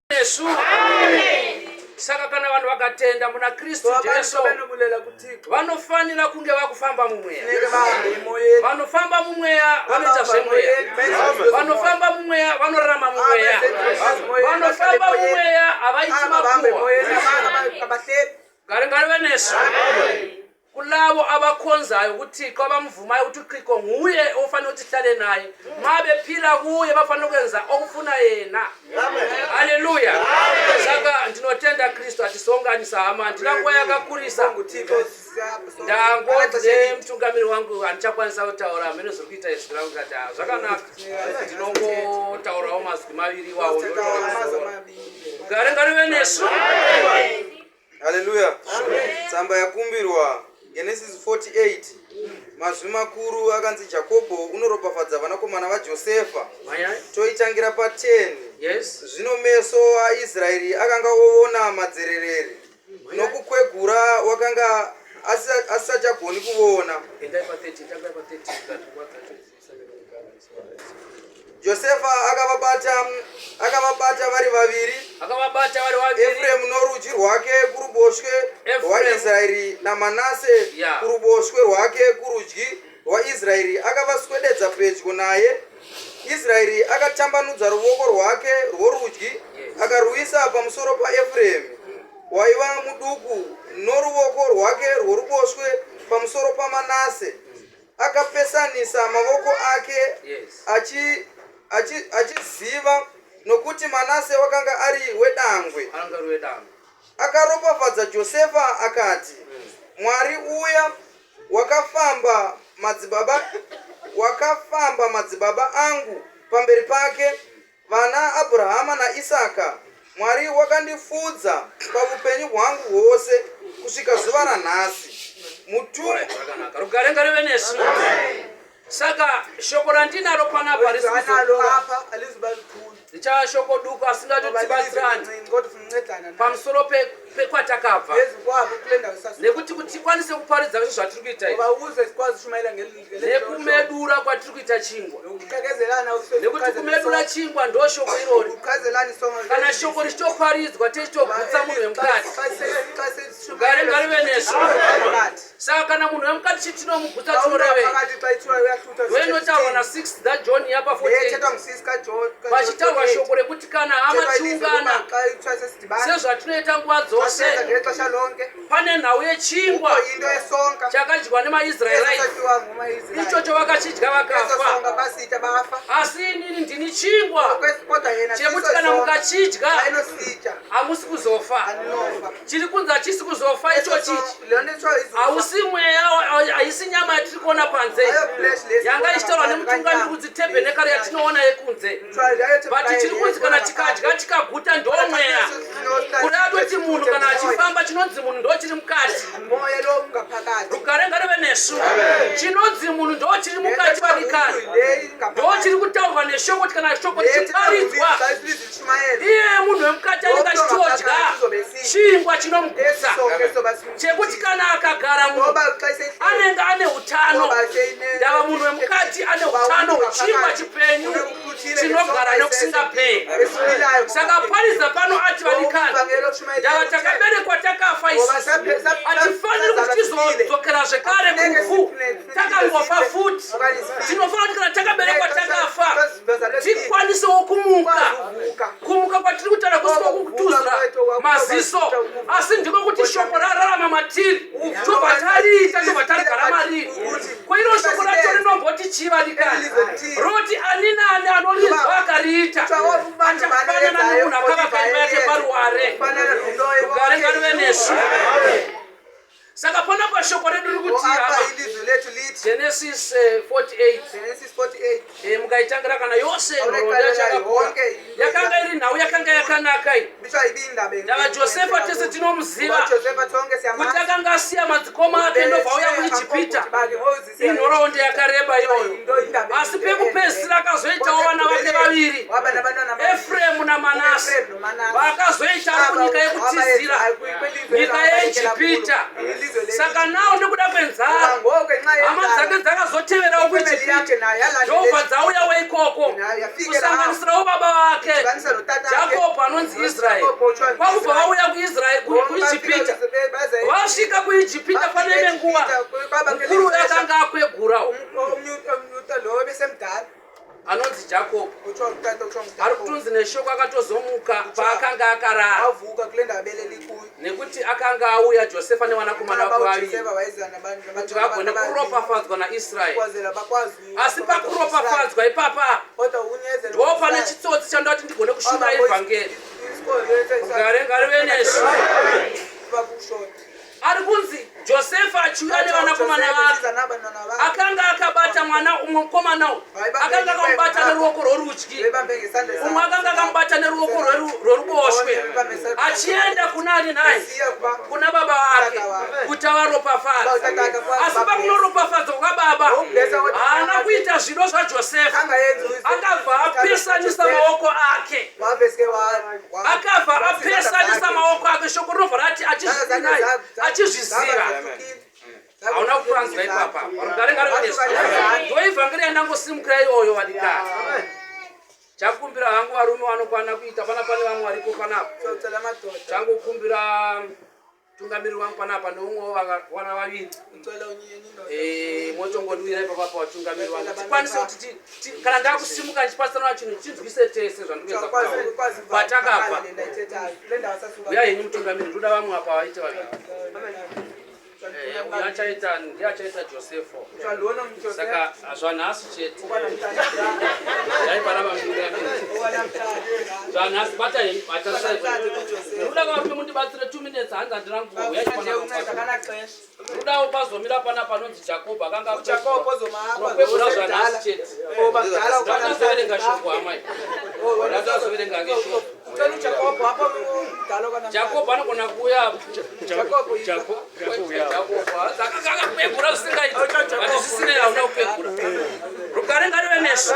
Nesu. Saka kana vanhu vakatenda muna Kristu Jesu vanofanira kunge vakufamba mumweya. Vanofamba mumweya vanoita zvemweya. Vanofamba mumweya vanorarama mumweya. Vanofamba mumweya havaiti makuhwa. Gare ngarive nesu. Kulabo abakhonzayo kuThixo abamvumayo ukuthi uThixo nguye ofanele ukuthi sihlale naye nxa bephila kuye bafanele ukwenza okufuna yena. Haleluya. Saka ndinotenda Kristu atisonganisa hama handina nguva yakakurisa. Ndangonzi nemutungamiri wangu handichakwanisa kutaura hameno zviri kuita izwi rangu ndikati ah, zvakanaka ndinongotaurawo mazwi maviri iwawo. Gare ngarive nesu. Haleluya. Tsamba yakumbirwa Genesis 48 mazwi makuru akanzi Jakobho unoropafadza vanakomana vaJosefa. Toitangira pa 10. Yes. Zvino meso aIsraeri akanga oona madzererere nokukwegura wakanga asisachagoni kuvona. Endai pa 13, tangai pa 13. Josefa akavabata akavabata vari vaviri akavabata vari vaviri Efremu norudyi rwake kuruboshwe rwaIsraeri naManase yeah. kuruboshwe rwake kurudyi rwaIsraeri akavaswededza pedyo naye. Israeri akatambanudza ruvoko rwake rworudyi yes. akaruisa pamusoro paEfremi waiva muduku noruvoko rwake rworuboshwe pamusoro paManase Akapesanisa mavoko ake Yes. achi, achi, achiziva nokuti Manase wakanga ari wedangwe. Akanga ari wedangwe. Akaropafadza Josefa akati, Mwari uya wakafamba madzibaba wakafamba madzibaba angu pamberi pake Vana Abrahama naIsaka, Mwari wakandifudza pavupenyu hwangu hwose kusvika zuva ranhasi. Mutumwa. Zvakanaka. Rugare ngaruve nesu. Saka shoko randinaro panapa Analo risizokura apha alizuba likhulu. richava shoko duku asingatotibatsirani Kodwa ufuna uncedana naye. pamusoro pekwatakabva Phezu kwabo kule ndawo sasuka. nekuti kuti tikwanise kuparidza zvese zvatiri kuita izvi Ngoba ukuze sikwazi ushumayela ngeli nekumedura kwatiri kuita chingwa nekuti kumedura chingwa ndo shoko irori kana shoko richitoparidzwa tichitogutsa munhu wemukati gare ngarive nesu saka kana munhu wemukati chitinomugutsa tinorevei ndoinotaurwa na6 dzajohn yapa 48 pachitaurwa shoko rekuti kana hama tiungana sezvatinoita nguva dzose pane nhau yechingwa chakadyiwa nemaisraerite ichocho vakachidya vakafa asi inini ndini chingwa chekuti kana mukachidya hamusi kuzofa chiri kunzi hachisi kuzofa ichochichi hausi mweya haisi nyama yatiri kuona panze yanga ichitaurwa nemutungamiri kunzi tebhenekari yatinoona yekunze but chiri kunzi kana chikadya chikaguta ndomweya kureva toti munhu kana achifamba chinonzi munhu ndo chiri mukati rugare ngaruve nesu chinonzi munhu ndo chiri mukati vadikani ndo chiri kutaurwa neshoko kuti kana shoko richiparidzwa iye munhu wemukati anenge achitodya chingwa chinomugutsa chekuti kana akagara munhu anenge ane utano ndava munhu wemukati ane utano hwechingwa chipenyu chinogara nekusingaperi saka paridza pano ati vadikani ndava takaberekwa takafa isu hatifaniri kuti tizodzokera zvekare kuvhu takangofa futi tinofanira kuti kana takaberekwa takafa tikwanisewo kumuka kumuka kwatiri kutaura kusiko kutuzura maziso asi ndiko kuti shoko rararama matiri tobva tariita tobva tarigara mariri ko iro shoko racho rinomboti chii vadikani roti ani naani anorinzwa akariita achafanana nemunhu akavaka imba yake paruware rugare ngaruve nesu saka panapa shoko redu riri kuti hama Genesis 48 eh, eh, mukaitangira kana yose nhoroondo yacho yakakura yakanga iri nhau yakanga yakanaka iyi ndava Josefa tese tinomuziva kuti akanga asiya madzikoma ake ndobva auya kuIjipita inhoroondo yakareba iyoyo asi pekupedzisira akazoitawo vana vake vaviri Efremu naManase U-Ephraim noManase. vakazoita ari kunyika yekutizira, nyika yeIjipita. Saka nawo nekuda kwenzara, hama dzake dzakazoteverawo kuIjipita, ndobva dzauyawo ikoko, kusanganisirawo baba vake Jakobho anonzi Israeri. Kwakubva vauya kuIsraeri, kuIjipita. Vasvika kuIjipita pane imwe nguva, mukuru uyo akanga akwegurawo anonzi Jakobho ari kutonzi neshoko akatozomuka paakanga akarara, nekuti akanga auya Josefa nevanakomana vake vaviri kuti vagone kuropafadzwa naIsraeri. Asi pakuropafadzwa ipapa ndo pane chitsotsi chandoda kuti ndigone kushumira ivhangeri. Rugare ngaruve nesu. Ari kunzi Josefa achiuya nevanakomana vake, akanga akabata mwana umwe, mukomana uyu akanga akamubata neruoko rworudyi, umwe akanga akamubata neruoko rworuboshwe, achienda kuna ani nhai? Kuna baba vake kuti avaropafadza. Asi pakunoropafadzwa kwababa, haana kuita zvido zvaJosefa. Akabva apesanisa maoko ake, akabva apesanisa maoko ake. Shoko rinobva rati achizvinai, achizviziva. Hauna kupanzwa ipapa. Rugare ngaruve nesu. Ndoivhangeri yandangosimukira iyoyo, vadikani. Chakumbira hangu varume vanokwana kuita pana, pane vamwe varipo panapa. Changokumbira mutungamiriri wangu panapa neumwewo vana vaviri. Motongondiwira ipapa vatungamiriri vangu, tikwanise kuti kana ndakusimuka ndichipatsana chinhu, chinzwise tese zvandikuedza kutaura patakabva. Uya henyu mutungamiriri, ndoda vamwe apa vaite vaviri. Uyu achaita, ndiye achaita Josefo. Saka zvanhasi chete daipanapa mutungamiriri, zvanhasi bata henyu, batarisai. Ndoda varume mundibatsire 2 minutes, hanzi handina nguva. Uyai panapa, ndodawo pazomira panapa anonzi Jakobho akanga akwegura. Zvanhasi chete ndakazoverenga shoko, amai, ndakazoverenga ngeshoko. Jakobho anogona kuuya. Jakobho akakwegura zvisingaiti, but zvisinei hauna kukwegura. Rugare ngaruve nesu.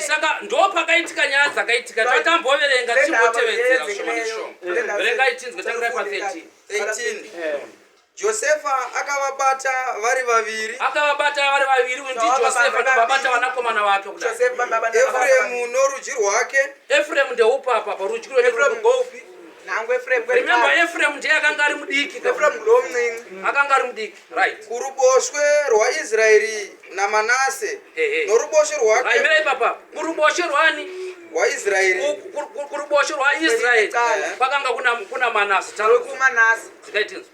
Saka ndo pakaitika nyaya dzakaitika. Tatamboverenga, tichimbotevedzera zvishoma nezvishoma. Verengai tinzwe, tangirai pa13. 13 Josefa akavabata vari vaviri. Akavabata vari vaviri. Uyu ndiJosefa, ndobabata vanakomana vake kudai. Efuremu norudyi rwake. Efuremu ndeupapa parudyi rwenyu. Remember, Efuremu ndiye akanga ari mudiki ka. Akanga ari mudiki, right? Kuruboshwe rwaIsraeri naManase noruboshwe rwake. Raimira ipapa. Kuruboshwe rwani? RwaIsraeri. Kuruboshwe rwaIsraeri kwakanga kuna Manase. Dzikaitinzwa.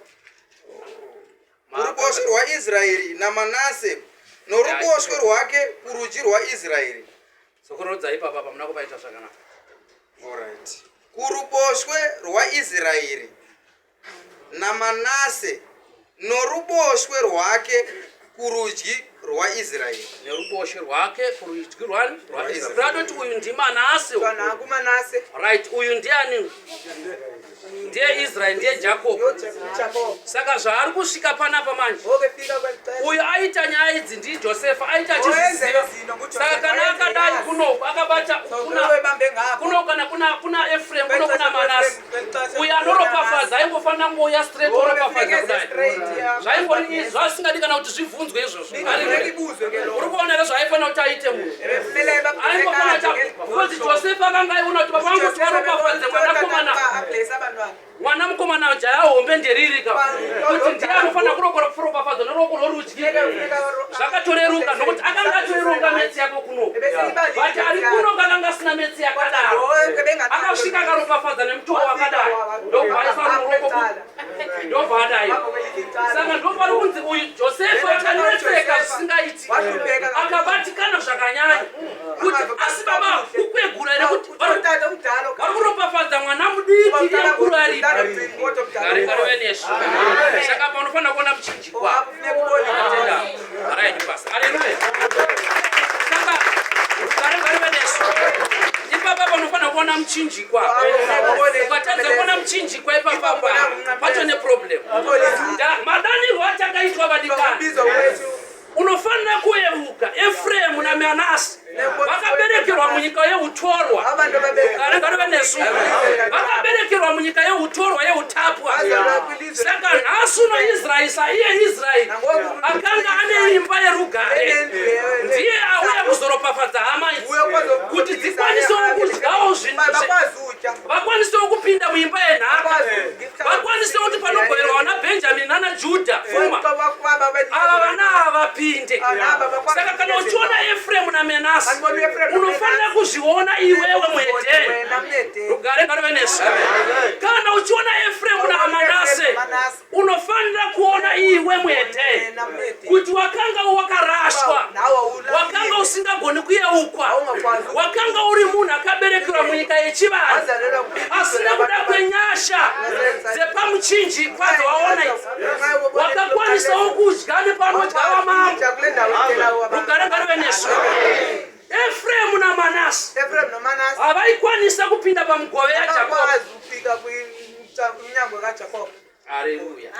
Kuruboshwe rwaIsraeri naManase noruboshwe rwake kurudyi rwaIsraeri. Sokorodza ipapa, pamuna kupaita zvakanaka. Alright. Kuruboshwe rwaIsraeri naManase noruboshwe rwake kurudyi rwaIsraeri. Neruboshwe rwake kurudyi rwani? RwaIsraeri. Ratoti uyu ndiManase uyu. Right, uyu ndiani? Ndiye Israeri, ndiye Jakobho. Saka zvaari kusvika panapa manje, uyu aita nyaya idzi ndiJosefa, aita achizviziva. Saka kana akadai kunoku akabata kuno, kana kuna Efrem, kuno kuna Manase, uyu anoropafadza aingofanira kungouya straight oropafadza kudai. Zvaingori izvi, zvasingadi kana kuti zvibvunzwe izvozvo. Uri kuona here zvaaifanira kuti aite munhu? Aingofanira kuti, because Josefa akanga aiona kuti baba vangu kuti varopafadze mwanakomana, mwana mukomana jaya hombe nderirika, kuti ndiye anofanira kuropafadzwa neruoko rworudyi. Zvakatoreruka nokuti akanga atoironga maths yako kuno, but ari kuno akanga asina maths yakadaro. Akasvika akaropafadza nemutoo wakadai, ndobva aisa ruoko, ndobva adai. Saka ndopari kunzi uyu Josefa akanetseka zvisingaiti, akabatikana zvakanyanya kuti asi baba kukwegura here kuti vari kuropafadza mwana mudiki iye mukuru aripo. Rugare nesu. Saka panofanira kuona muchinjikwa. Atenda right basa. Aleluya. Saka rugare ngaruve nesu. Ipapa panofanira kuona muchinjikwa. Ukatadza kuona muchinjikwa ipapapa, pacho neproblem. Madanirwo atakaitwa, vadikani. Unofanira kuyeuka Efremu naManase vakaberekerwa munyika yeutorwa. Rugare nesu. Vakaberekerwa munyika yeutorwa yeutapwa. Saka nhasi uno Israeri saiye Israeri akanga ane imba yerugare ndiye auya kuzoropafadza hama idzi kuti dzikwanisewo kudyawo zvinhu vakwanisewo kupinda muimba yenhaka vakwanisewo kuti panogoverwa vana Benjamini nana Judha pfuma ava vana ava vapinde. Saka kana uchiona Efremu naMenase unofanira kuzviona iwewe muHedheni. Rugare ngaruve nesu. Kana uchiona Efremu naManase unofanira kuona iwe muHedheni kuti wakanga wakarashwa, wakanga usingagoni kuyeukwa, wakanga uri munhu akaberekerwa munyika yechivanhu asi nekuda kwenyasha dzepamuchinjikwa dzawaona idzi wakakwanisawo kudya nepanodya vamambo. Rugare ngaruve nesu. Efremu naManase havaikwanisa kupinda pamugove yaJakobo. Haleluya.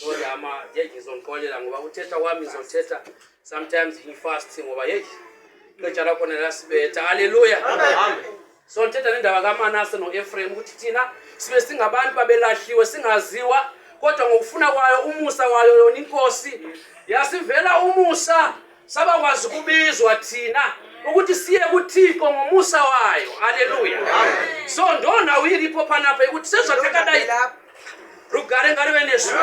Sorry ama yeyi ngizongixolela ngoba uthetha kwami ngizothetha sometimes ngifast ngoba yeyi ixesha lakhona lasibetha. Haleluya. So ndithetha nendaba kaManase noEfrem ukuthi thina sibe singabantu babelahliwe singaziwa kodwa ngokufuna kwayo umusa wayo yona inkosi yasivela umusa sabakwazi kubizwa thina ukuthi siye kuThixo ngomusa wayo. Haleluya. So ndona iripo panapa ikuti sezvatakadai rugare ngaruve nesu.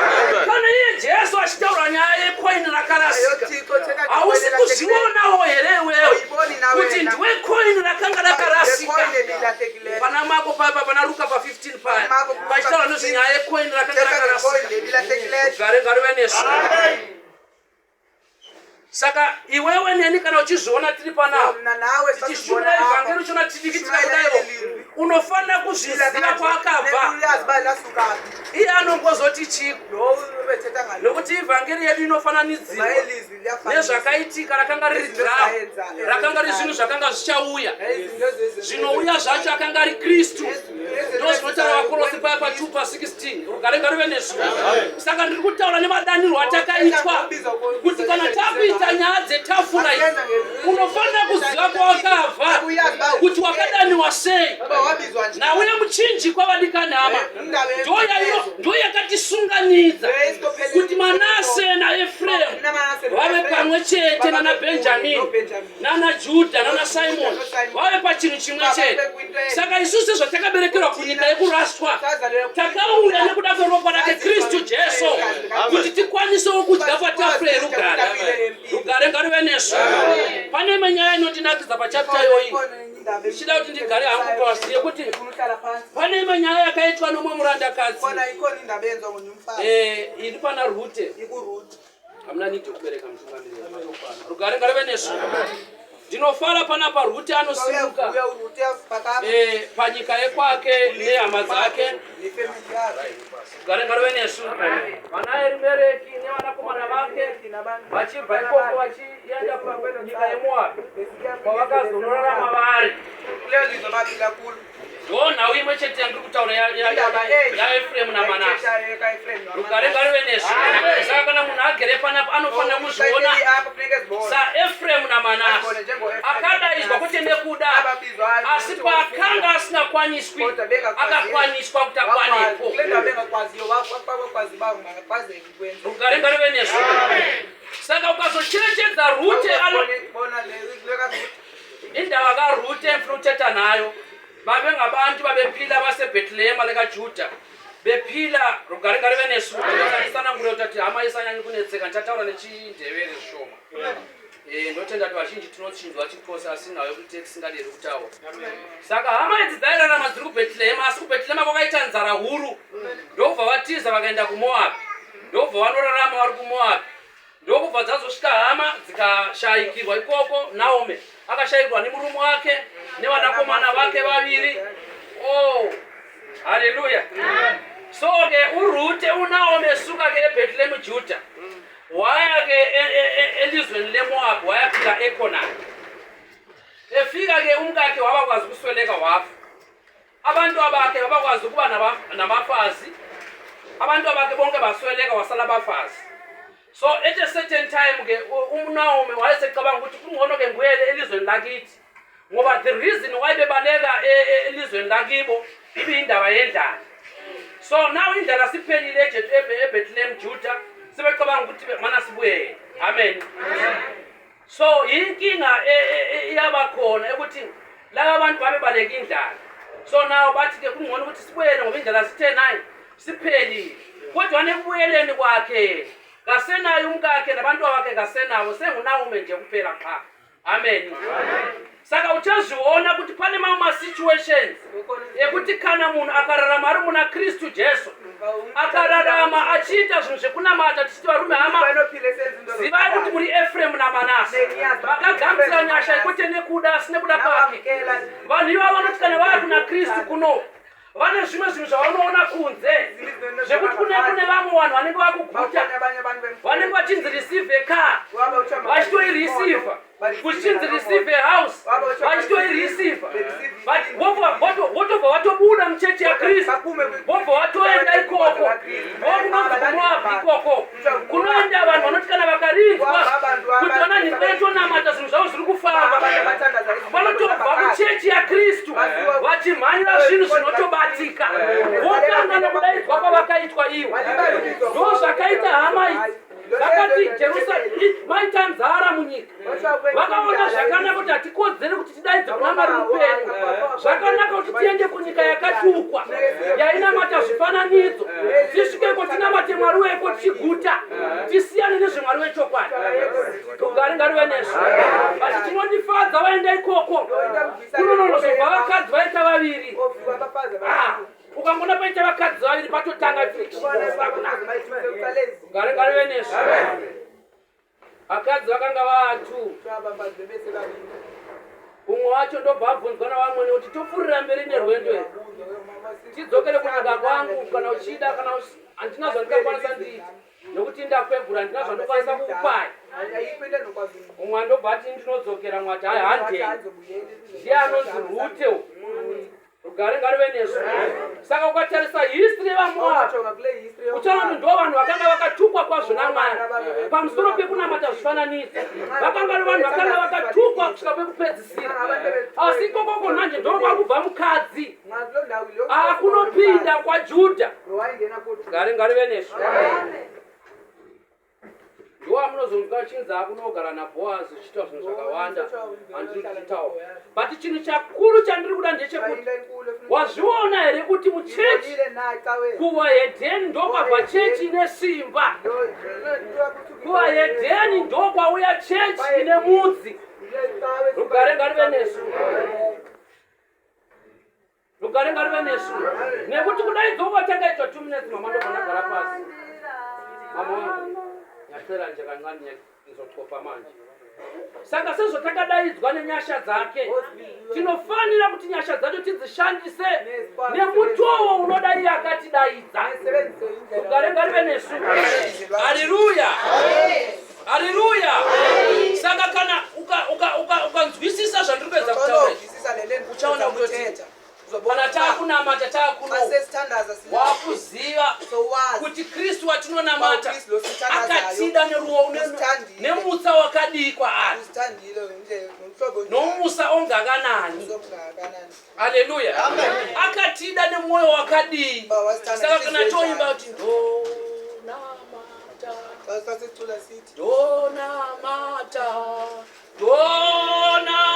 Kana iye Jesu achitaura nyaya yekoini rakarasika, hausi kuzvionawo here iwewe kuti ndiwe koini rakanga rakarasika? Pana Mako papa pana Ruka pa 15 paya pachitaura nezvenyaya yekoini rakanga rakarasika. Rugare ngaruve nesu. Saka iwewe neni kana uchizviona tiri panapa tichishumira ivhangeri uchiona tidiki tikadaivo, unofanira kuzviziva kwaakabva. Iye anongozoti chiko nokuti ivhangeri yedu inofananidzirwa nezvakaitika rakanga riri dhiramu, rakanga riri zvinhu zvakanga zvichauya. Zvinouya zvacho akanga ari Kristu. Ndo zvinotaura Vakorosi paya pa2 pa16. Rugare ngaruve nesu. Saka ndiri kutaura nemadanirwo atakaitwa kuti kana takuita nyaya dzetafura idzi unofanira kuziva kwawakabva kuti wakadaniwa sei nauye muchinjikwa. Vadikani hama, ndo yakatisunganidza kuti Manase naEfremu vave pamwe chete nana Benjamini nana Judha nana Simoni vave pachinhu chimwe chete. Saka isusu sezvatakaberekerwa kunyika yekuraswa takauya nekuda kweropa rake Kristu Jesu kuti tikwanisewo kudya patafura yerugare. Rugare ngaruve nesu. Pane imwe nyaya inondinakidza pachapita iyoyi, ndichida kuti ndigare hangu pasi, yekuti pane imwe nyaya yakaitwa nomwe murandakadzi iri pana Rute. Hamuna need yekubereka mutungamiriri. Rugare ngaruve nesu. Ndinofara panapa Rute anosimuka panyika yekwake nehama dzake. Rugare ngaruve nesu. Vana Erimereki nevanakomana vake vachibva ikoko vachienda kunyika yeMoabhi kwavakazonorarama vari. Ndo nhau imwe chete yandiri kutaura yaEfremu naManase. Rugare ngaruve nesu. Saka kana munhu agere panapa anofanira kuzviona saEfremu naManase akadaidzwa kwete nekuda, asi paakanga asingakwaniswi akakwaniswa kuti akwanepo. Rugare ngaruve nesu. Saka ukazocherechedza Rute ano indaba kaRute engifuna ukuthetha nayo, babengabantu babephila baseBhethlehema lekaJuda bephila. Rugare ngaruve nesu. Isanangure kuti hama isanyanyi kunetseka, ndichataura nechiNdevere zvishoma. Ndotenda kuti vazhinji tinochinzwa chiXhosa asi nhau yekuti tisingaderi kutaura. Saka hama idzi dzairarama dziri kuBhethlehema, asi kuBhethlehema kwakaita nzara huru, ndokubva vatiza vakaenda kuMoabhi, ndokubva vanorarama vari kuMoabhi, ndokubva dzazosvika hama dzikashayikirwa ikoko. Naome akashayikirwa nemurume wake nevanakomana vake vaviri. Oh, haleluya. So ke uRute, uNaomi esuka ke eBethlehem Juda waya ke elizweni leMoab, wayafika ekhonana. Efika ke umkakhe wabakwazi ukusweleka, wafa. Abantu abakhe babakwazi ukuba nabafazi. Abantu abakhe bonke basweleka, wasala abafazi. So at a certain time ke uNaomi wayesecabanga ukuthi kungcono ke ngibuyele elizweni lakithi ngoba the reason why bebaleka e, e, elizweni lakibo ibiyindaba yendlala. So now indlala siphelile eBethlehem Judah sebecabanga ukuthi mana sibuyele. Amen. So yinkinga e, iyaba khona ukuthi laba bantu babebaleka indlala. So now bathi ke kungcono ukuthi sibuyele ngoba indlala sithe nayi siphelile. Kodwa nekubuyeleni kwakhe kasenayo umkakhe nabantwana bakhe kasenawo senguNaomi nje kuphela qha. Amen. Saka uchazviona kuti pane mamwe masituations ekuti kana munhu akararama ari muna Kristu Jesu akararama achiita zvinhu zvekunamata tichiti varume hama zivai kuti muri Efremu naManase vakagamuchira nyasha kwete nekuda asi nekuda kwake. Vanhu ivavo vanoti kana vava kuna Kristu kuno vane zvimwe zvinhu zvavanoona kunze zvekuti kune kune vamwe vanhu vanenge vakuguta vanenge vachinzi receive a car vachitoireceiva kuchinzi receive a house vachitoireceiva but wotobva watobuda muchechi yakristu wobva watoenda ikoko ndokunonzi kumoabhi ikoko kunoenda vanhu vanoti kana vakarinzwa kuti vana nhingi vanotonamata zvinhu zvavo zviri kufamba vanotobva kuchechi yakristu vachimhanyira zvinhu zvinotobatika votanga nokudaidzwa kwavakaitwa iwo. Ndo zvakaita hama idzi. Vakati Jerusalem maita nzara munyika, vakaona zvakanaka kuti hatikodzeri kuti tidaidze kuna Mwari mupenyu. Zvakanaka kuti tiende kunyika yakatukwa yainamata zvifananidzo, tisvikeko tinamate Mwari weko tichiguta, tisiyane nezvemwari wechokwadi. Rugare ngaruve nesu. But chinondifadza, vaenda ikoko kunononozobva vakadzi vaita vaviri. Ah, ukangona paita vakadzi vaviri patotanga friction. Rugare ngaruve nesu. Vakadzi vakanga vatu umwe wacho ndobva abvunzwa navamwene kuti topfuurira mberi nerwendo here, tidzokere kunyika kwangu kana uchida, kana handina zvandingakwanisa ndiita nokuti ndakwegura, handina zvandokwanisa kukupai. Umwe andobva ati ndinodzokera, mwe ati hai, handei. Ndiye anonzi Rute. Rugare ngaruve nesu. Saka ukatarisa history yevaMoabhi uchaona kuti ndo vanhu vakanga vakatukwa kwazvo naMwari pamusoro pekunamata zvifananidzo. Vakanga vari vanhu vakanga vakatukwa kusvika pekupedzisira. Asi ikokoko nhanje ndo kwakubva mukadzi akunopinda kwaJudha. Rugare ngaruve nesu. Ndiwo amunozonzwa achinzi akunogara naBhoazi uchiita zvinhu zvakawanda. Handiri kuchitaura, but chinhu chakuru chandiri kuda ndechekuti wazviona here kuti muchechi kuvahedheni ndokwabva chechi ine simba? Kuvahedheni ndokwauya chechi ine mudzi. Rugare ngaruve nesu. Rugare ngaruve nesu. Nekuti kudai dzova takaitwa 2 minutes. Mama, ndobva ndagara pasi. Mama wangu, nyacela nje kancane, ngizochofa manje. Saka sezvo takadaidzwa nenyasha dzake, tinofanira kuti nyasha dzacho tidzishandise nemutowo unoda iye akatidaidza. Rugare ngaruve nesu. Haleluya, haleluya. Saka kana ukanzwisisa zvandiri kuedza kutaura izvi, uchaona kutoti kana taakunamata taakuno wakuziva kuti Kristu watinonamata akatida neruo nemutsa wakadii kwaari, nomusa ongakanani. Haleluya. Akatida nemwoyo wakadii. Saka kana toimba kuti ndonamata, ndonamata,